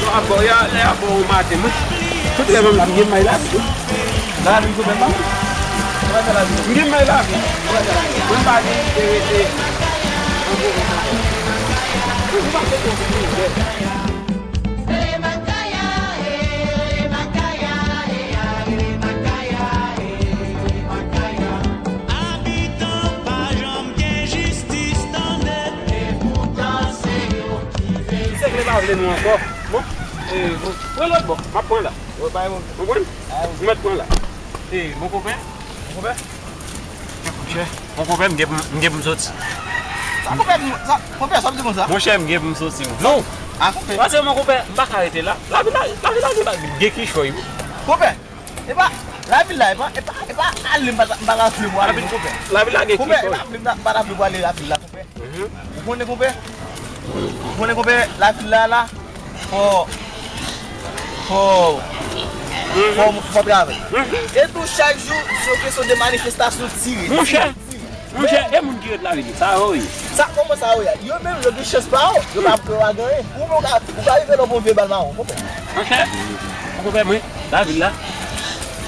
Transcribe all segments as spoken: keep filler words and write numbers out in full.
Yo ap bò, yo lè ap bò ou maten, mwen. Tout lè menm la, m gen may lavi tou. Lavi m sou pèp la. M gen may lavi. Mwen pa gen de rete. Mwen pa gen de rete. Abitan pa janm gen jistis, tande. Misye vle pa vle nou ankò. Bon, e, bon, pran lòt bò. M ap pran la. Ou konprann? Ou mèt pran la. E, mon konpè? Mon konpè? Monchè, mon konpè, m gen pou m, m gen pou m soti. Sa konpè, sa, konpè, sa w di konsa? Monchè, m gen pou m soti. Non! A, konpè. Pase, mon konpè, m pa ka rete la. Lavi la, lavi la gen, gen kichòy, wi. Konpè, e pa, lavi la, e pa, e pa, e pa ale m pa, m pa ta vle pou ale, non, konpè. Lavi la gen kichòy. Konpè, e pa vle m ta, m pa ta vle pou ale lavi la, konpè. Ou konnen, konpè? Ou konnen, konpè, lavi la, la, fò, fò, fò, fò travay. E tou chak jou, se yon kesyon de manifestasyon, tire. Monchè, monchè, e moun ki ret lavil, sa yo ye. Sa, kòman sa yo ye? Yo menm, yo gen chans pa yo, yo pa, yo pa gen anyen. Ou menm, ou ka, ou ka rive lè w pran vye bal mawon, konpè. Monchè, ou konpè mwen, lavil la,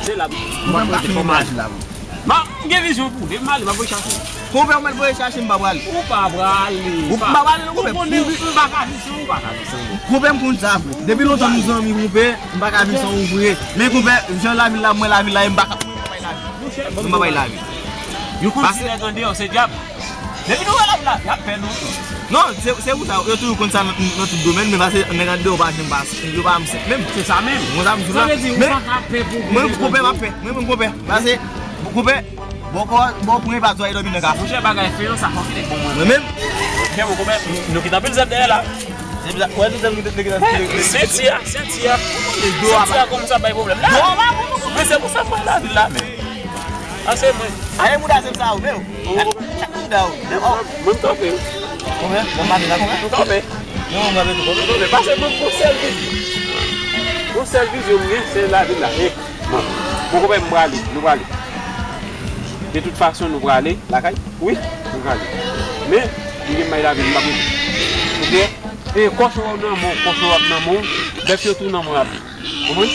se la. Mwen pa konn fò mal. Ma, m gen vizyon pou ou, depi m ale, m ap voye chache w. Konpè, ou mèt voye chache m, m pa prale. Ou pa prale. Ou pa prale, non, konpè. Ou konnen m pa ka viv san ou, ou pa ka viv san mwen. Konpè, m konn sa vre. Depi lontan nou zanmi, konpè, m pa ka viv san ou vre. Men, konpè, jan lavil la, mwen lavil la, m pa ka, mwen pa bay lavi. Monchè, mwen pa bay lavi. Yo konn di nèg andeyò se dyab. Depi nou wè lavil la, y ap pè nou. Non, se, se pou sa, yo toujou konn sa nan, nan tout domèn, men pase nèg andeyò pa janm pa, yo pa janm senp menm. Se sa menm. Mwen sa m di la. Sa vle di, ou pa ka pè pou mwen, konpè, m ap pè. Mwen menm, konpè. Pase, konpè, Bò kò, bò kwen pa zòrèy dòmi nan kafou. Monchè, bagay feyans sa fò kite bon mwen. Mwen menm? Monchè, mwen konprann. Nou kite anpil zèb dèyè la. Senti a, senti a. Senti a kòmanse ap bay pwoblèm la. Men se pou sa m pral lavil la, men. Ase mwen. Aye mouda se sa ou menm. Mouda ou. Mwen m kanpe. Konbyen? Bon, m pa vin la konbyen? M kanpe. Non, m kanpe tou konbyen? M kanpe. Pase mwen pou sèl vizyon. Pou sèl vizyon m gen, se lavil la. E, bon. Bon, konbyen m prale? Nou prale. De tout fason, nou prale lakay. Wi, nou prale. Men, m gen may lavil, m pa pou. Oke? E, kòchon nan men w, kòchon ap nan men w, bèf yo tou nan men w ap. Konprann?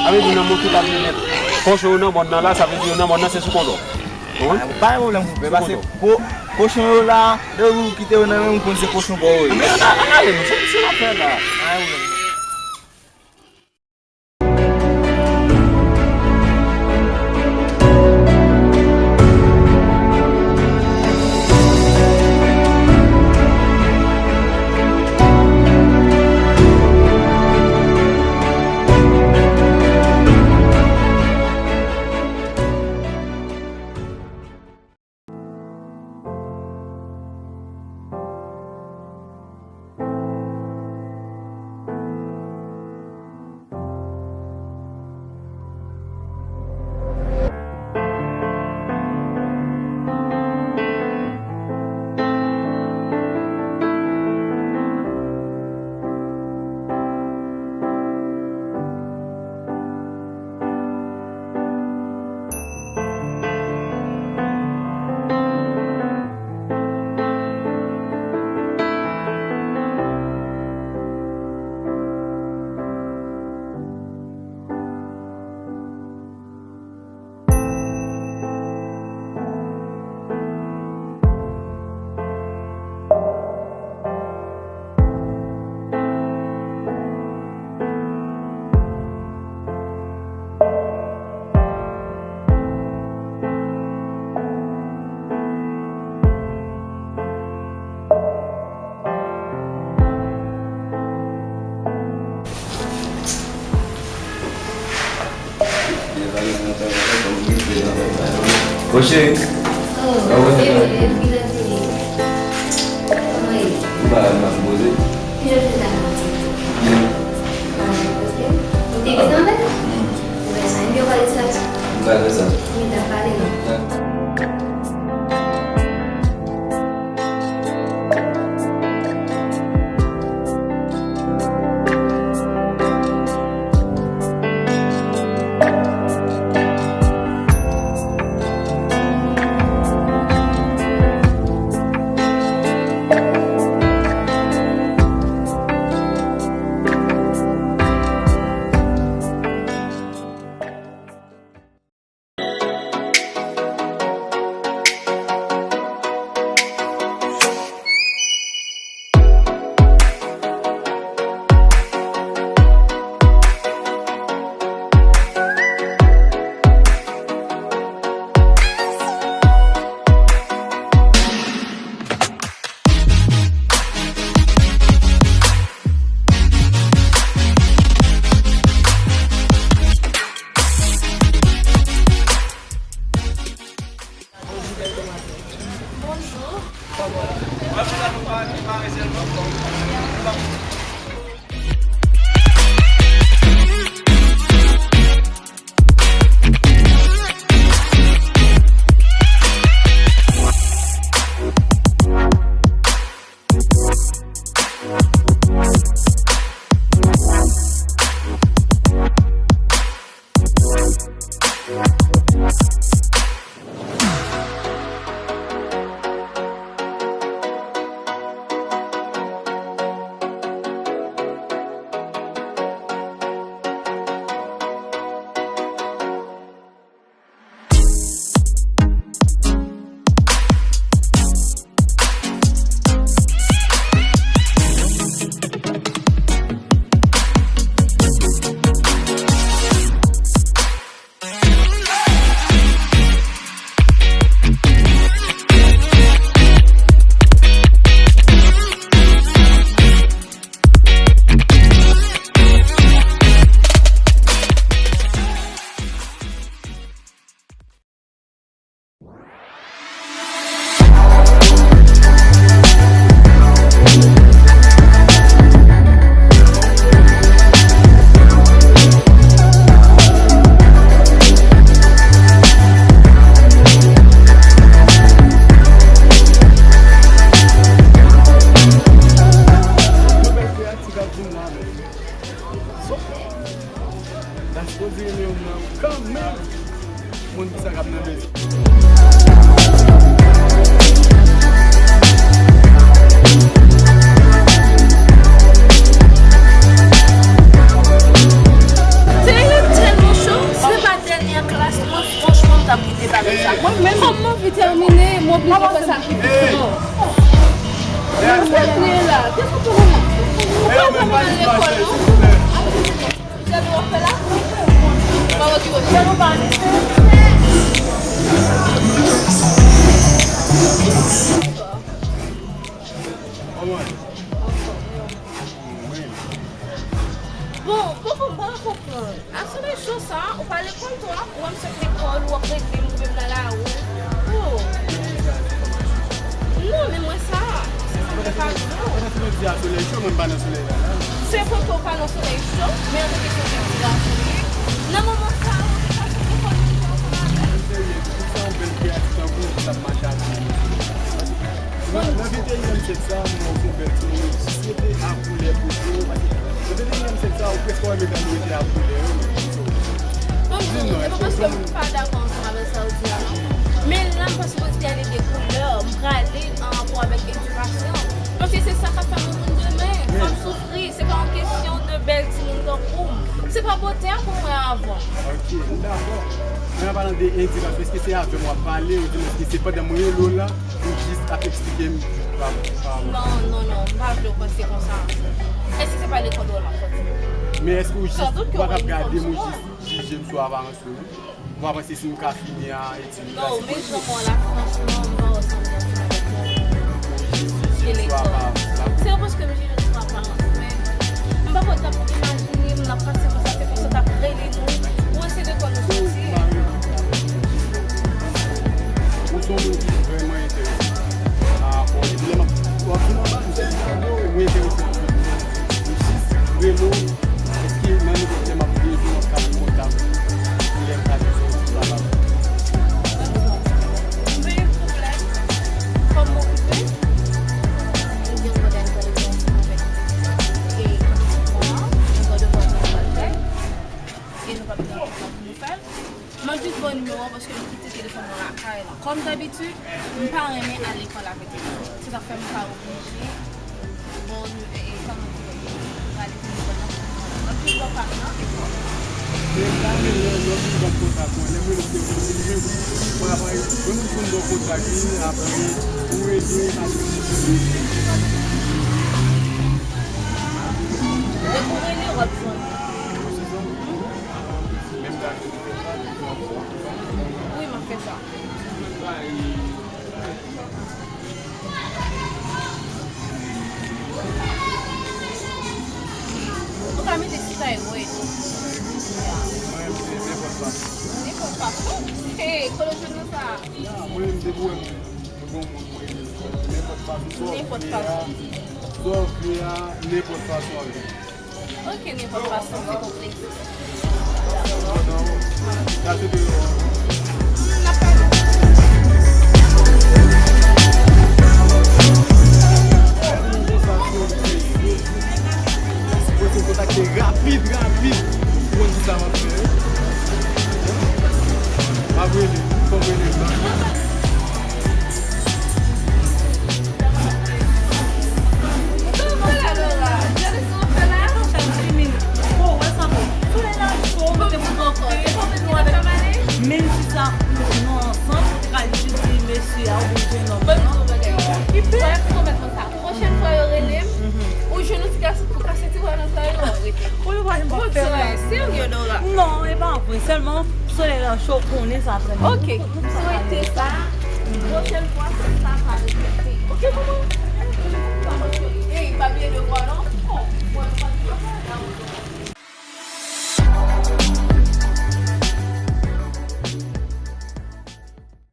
Sa vle di nan men w tout ap vin nèt. Kòchon yo nan mòn nan la, sa vle di yo nan mòn nan se sou kontwòl. Konprann? Pa gen pwoblèm, konpè. Pase ko-, kochon yo la, depi ou kite yo nan men w, ou konn se kochon pa w yo ye. Men ann ale, ann ale, non, se, se n ap fè la. Pa gen pwoblèm. Bon, cheri. Oh, kòman w ye? Kòman w ye? M pa mal, m ap poze. Ki jan w te la maten? Byen. Ah, ok. Ou te gentan lè? Hmm. Ou fè sa, m gen yon pale sa. M pale sa. Wi, n ap pale non. Dakò. Ou pral lekòl, non? Sa nou ap fè la? Ou pa okipe w. Bon, poko m pa konprann. Ak solèy cho sa, ou pa lekòl tou a? Ou wè m sot lekòl, ou ap regle m, ou menm nan lari. Oh. Non, men mwen sa, se sa m te ka di w. Pandan solèy cho, mwen m pa nan solèy la, la. Se vre ke w pa nan solèy cho, men an kesyon de ventilasyon li. Nan moman sa, ou te ka sot lekòl, ou te ansanm avè l. Mwen serye, pou sa yon bèl kreyatif tankou w ki t ap mache ak Nan, nan venteyinyèm syèk sa, mwen wè w se yon bèl timoun, ou jis rete a koulè pou di w, paske nan venteyinyèm syèk sa, ou prèske wè medam yo rete a koulè, wi. Bon, non, se pa paske m pa dakò ansanm avèk sa ou di a, non. Men la, m pa sipoze te ale de koulè, m prale an rapò avèk edikasyon. Paske se sa k ap fè yon moun demen. Fò m soufri, se pa yon kesyon de bèl timoun tankou m. Se pa bote a pou mwen avan. Ok, m dakò. Men an palan de edikasyon, èske se avè m w ap pale, ou di m èske se pandan m rele w la? Ou jis ap eksplike m pa, pa. Non, non, non, m pa vle w panse konsa. Èske se pa lekòl ou wè m ap sòti? Men èske ou jis, ou pa t ap gade m, ou jis jije m sou aparans mwen? Ou pa panse si m ka fini a etid m? Non, men jan mwen la, franchman, m pa wè sa m nan fè avèk mwen. Ou jis jije m sou aparans la? Se pa paske m jije w sou aparans, men m pa kwè w t ap imajine m n ap pase konsa, se konsa w t ap rele nou. Ou eseye de kò nou soti. Ou se yon moun ki vrèman enterese. Ah, bon, epi lè m ap, w ap vin anba m, mwen enterese anpil. Mwen jis rele w, èske nan nenpòt lè m ap bezwen w ap ka pran kontak pou lè m ka bezwen w pou m pa la. M pa gen pwoblèm. Kòm m okipe, m gen yon bagay m pral regle ansanm avèk e mwen an, yon gwo devwa ke nou pral fè. E nou p ap gen anpil tan pou nou fè l. M ap jis ba w nimewo a paske m kite telefòn mwen lakay la. Kòm dabitid, m pa renmen al lekòl avèk telefòn. Se sa k fè m ka oblije ba w ni-, e, e, kòman di, rale telefòn nan pou mwen. M ap jis ba w pa nan telefòn. Men sa, men lè, lè w fin ba m kontak mwen, lè mwen rele w se pou m vin, mwen apre, mwen m fin ba w kontak li, apre, ou rele, apre. Depi w rele, w ap jwenn mwen. Wi, m ap fè sa. Ou ka mete si taywoy tou. Mwen, se nenpòt fason. Nenpòt fason? Hey, kote w jwenn nan sa? Ya, mwen, m te pou wè mwen, mwen bon moun, mwen, nenpòt fason, sa w vle a, sa w vle a, nenpòt fason avè m. Ok, nenpòt fason, se konplèks. N ap pale. Mwen se kontakte rapid, rapid. Ou konn ki sa m ap fè, wi. M ap rele, fò m rele l la. Menm si sa, nou ansanm, ou te ka jis di mesye a, oubyen jenòm nan. Pwochèn fwa yo rele m, ou jwenn yon ti gason pou kase ti bwa nan kay ou, w ap rete. Ou yo pa janm pa fè la. Serye, Dora. Non, e pa vre. Sèlman, solèy la cho, konnen sa trè byen. Ok, sou rete sa, pwochèn fwa, si sa pa respekte.